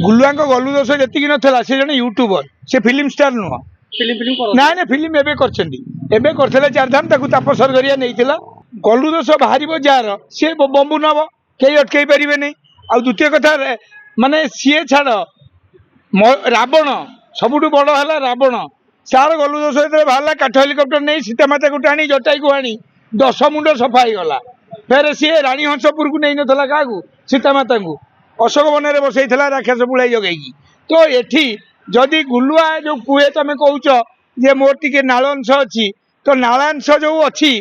ଗୁଲୁଆଙ୍କ ଗଲୁ ଦୋଷ ଯେତିକି ନଥିଲା, ସେ ଜଣେ ୟୁଟ୍ୟୁବର, ସେ ଫିଲ୍ମ ଷ୍ଟାର ନୁହଁ। ଫିଲ୍ମ ଫିଲ୍ମ କରନ୍ତି। ନା ନା, ଫିଲ୍ମ ଏବେ କରିଛନ୍ତି। ଏବେ କରିଥିଲେ ଚାରିଧାମ, ତାକୁ ତାପସ ସରଗରିଆ ନେଇଥିଲା। ଗଲୁ ଦୋଷ ବାହାରିବ ଯାହାର, ସିଏ ବମ୍ବୁ ନବ, କେହି ଅଟକେଇ ପାରିବେନି। ଆଉ ଦ୍ୱିତୀୟ କଥା, ମାନେ ସିଏ ଛାଡ଼, ରାବଣ ସବୁଠୁ ବଡ଼ ହେଲା। ରାବଣ ତାର ଗଲୁ ଦୋଷ ଯେତେବେଳେ ବାହାରିଲା, କାଠ ହେଲିକପ୍ଟର ନେଇ ସୀତାମାତାକୁ ଟାଣି, ଜଟାଇକୁ ଆଣି ଦଶ ମୁଣ୍ଡ ସଫା ହେଇଗଲା। ଫେରେ ସିଏ ରାଣୀ ହଂସପୁରକୁ ନେଇନଥିଲା କାହାକୁ, ସୀତାମାତାଙ୍କୁ ଅଶୋକ ବନରେ ବସେଇଥିଲା ରାକ୍ଷସ ପୁଳାଇ ଜଗେଇକି। ତ ଏଠି ଯଦି ଗୁଲୁଆ ଯୋଉ କୁହେ, ତମେ କହୁଛ ଯେ ମୋର ଟିକେ ନାଳ ଅଂଶ ଅଛି, ତ ନାଳାଂଶ ଯୋଉ ଅଛି,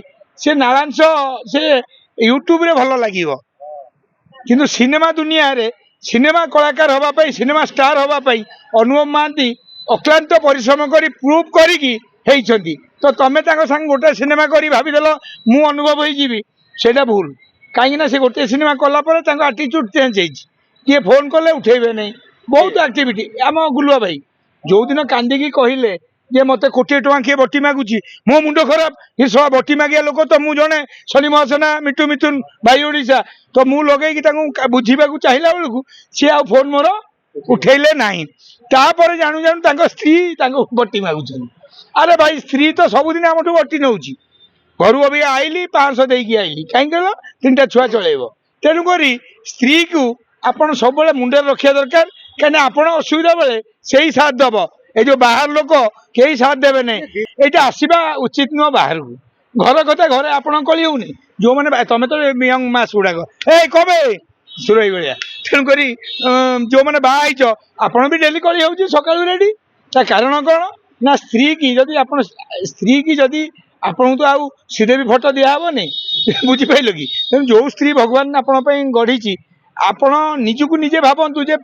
ସେ ନାଳାଂଶ ସେ ୟୁଟ୍ୟୁବରେ ଭଲ ଲାଗିବ। କିନ୍ତୁ ସିନେମା ଦୁନିଆରେ ସିନେମା କଳାକାର ହେବା ପାଇଁ, ସିନେମା ଷ୍ଟାର ହେବା ପାଇଁ ଅନୁଭବ ମହାନ୍ତି ଅକ୍ଳାନ୍ତ ପରିଶ୍ରମ କରି ପ୍ରୁଭ୍ କରିକି ହେଇଛନ୍ତି। ତ ତମେ ତାଙ୍କ ସାଙ୍ଗେ ଗୋଟେ ସିନେମା କରି ଭାବିଦେଲ ମୁଁ ଅନୁଭବ ହେଇଯିବି, ସେଇଟା ଭୁଲ। କାହିଁକି ନା ସେ ଗୋଟିଏ ସିନେମା କଲା ପରେ ତାଙ୍କ ଆଟିଚ୍ୟୁଡ୍ ଚେଞ୍ଜ ହେଇଛି। କିଏ ଫୋନ୍ କଲେ ଉଠେଇବେ ନାହିଁ, ବହୁତ ଆକ୍ଟିଭିଟି। ଆମ ଗୁଲୁଆ ଭାଇ ଯୋଉଦିନ କାନ୍ଦିକି କହିଲେ ଯେ ମୋତେ କୋଟିଏ ଟଙ୍କା କିଏ ବଟି ମାଗୁଛି, ମୋ ମୁଣ୍ଡ ଖରାପ, ଏ ଶଳା ବଟି ମାଗିବା ଲୋକ ତ ମୁଁ ଜଣେ, ସନି ମହାସେନା, ମିଟୁ ମିଥୁନ ଭାଇ ଓଡ଼ିଶା। ତ ମୁଁ ଲଗେଇକି ତାଙ୍କୁ ବୁଝିବାକୁ ଚାହିଁଲା ବେଳକୁ ସିଏ ଆଉ ଫୋନ୍ ମୋର ଉଠେଇଲେ ନାହିଁ। ତାପରେ ଜାଣୁ ଜାଣୁ ତାଙ୍କ ସ୍ତ୍ରୀ ତାଙ୍କୁ ବଟି ମାଗୁଛନ୍ତି। ଆରେ ଭାଇ, ସ୍ତ୍ରୀ ତ ସବୁଦିନ ଆମଠୁ ବଟି ନେଉଛି। ଘରୁ ଅବିକା ଆଇଲି, 500 ଦେଇକି ଆଇଲି। କାହିଁକି କହିଲ? ତିନିଟା ଛୁଆ ଚଳେଇବ। ତେଣୁକରି ସ୍ତ୍ରୀକୁ ଆପଣ ସବୁବେଳେ ମୁଣ୍ଡରେ ରଖିବା ଦରକାର, କାହିଁକିନା ଆପଣ ଅସୁବିଧା ବେଳେ ସେଇ ସାଥ ଦବ। ଏ ଯୋଉ ବାହାର ଲୋକ କେହି ସାଥ ଦେବେ ନାହିଁ। ଏଇଟା ଆସିବା ଉଚିତ ନୁହଁ ବାହାରକୁ। ଘର କଥା ଘରେ ଆପଣ କଳି ହଉନି। ଯୋଉମାନେ ତମେ ତ ୟଙ୍ଗ ମାସ୍ ଗୁଡାକ, ଏ କବେ ସୁରଇ ଭଳିଆ। ତେଣୁକରି ଯୋଉମାନେ ବାହା ହେଇଛ, ଆପଣ ବି ଡେଲି କଳି ହଉଛି ସକାଳୁ ରେଡି। ତା କାରଣ କ'ଣ ନା ସ୍ତ୍ରୀ କି ଯଦି ଆପଣ, ସ୍ତ୍ରୀ କି ଯଦି ଆପଣଙ୍କୁ ତ ଆଉ ଶ୍ରୀଦେବୀ ଫଟୋ ଦିଆହବନି, ବୁଝିପାରିଲ କି? ତେଣୁ ଯୋଉ ସ୍ତ୍ରୀ ଭଗବାନ ଆପଣଙ୍କ ପାଇଁ ଗଢ଼ିଛି, ଆପଣ ନିଜକୁ ନିଜେ ଭାବନ୍ତୁ ଯେ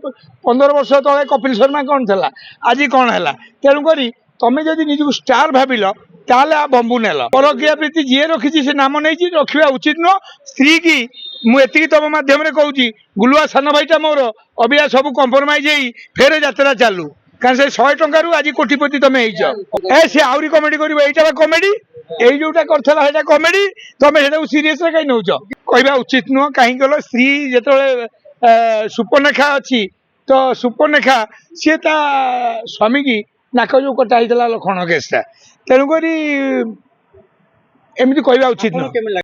15 ବର୍ଷ ତଳେ କପିଲ ଶର୍ମା କ'ଣ ଥିଲା, ଆଜି କ'ଣ ହେଲା। ତେଣୁକରି ତମେ ଯଦି ନିଜକୁ ଷ୍ଟାର ଭାବିଲ, ତାହେଲେ ଆଉ ବମ୍ବୁ ନେଲ। ପରକୀୟା ପ୍ରୀତି ଯିଏ ରଖିଛି, ସେ ନାମ ନେଇଛି, ରଖିବା ଉଚିତ ନୁହଁ। ସ୍ତ୍ରୀ କି ମୁଁ ଏତିକି ତମ ମାଧ୍ୟମରେ କହୁଛି, ଗୁଲୁଆ ସାନ ଭାଇଟା ମୋର, ଅବିକା ସବୁ କମ୍ପ୍ରମାଇଜ ହେଇ ଫେରେ ଯାତ୍ରା ଚାଲୁ। କାରଣ ସେ 100 ଟଙ୍କାରୁ ଆଜି କୋଟିପତି ତମେ ହେଇଛ। ଏ ସେ ଆହୁରି କମେଡି କରିବ। ଏଇଟା ବା କମେଡି, ଏଇ ଯୋଉଟା କରିଥିଲା ସେଇଟା କମେଡି। ତମେ ସେଇଟାକୁ ସିରିୟସରେ କାହିଁ ନଉଛ? କହିବା ଉଚିତ ନୁହଁ। କାହିଁକି କହିଲ? ସ୍ତ୍ରୀ ଯେତେବେଳେ ସୁପନେଖା ଅଛି, ତ ସୁପନେଖା ସିଏ ତା ସ୍ୱାମୀକି ନାକ ଯୋଉ କଟା ହେଇଥିଲା ଲକ୍ଷ୍ମଣ କେସଟା। ତେଣୁକରି ଏମିତି କହିବା ଉଚିତ ଆପଣଙ୍କୁ ନୁହଁ। କେମିତି ଲାଗେ?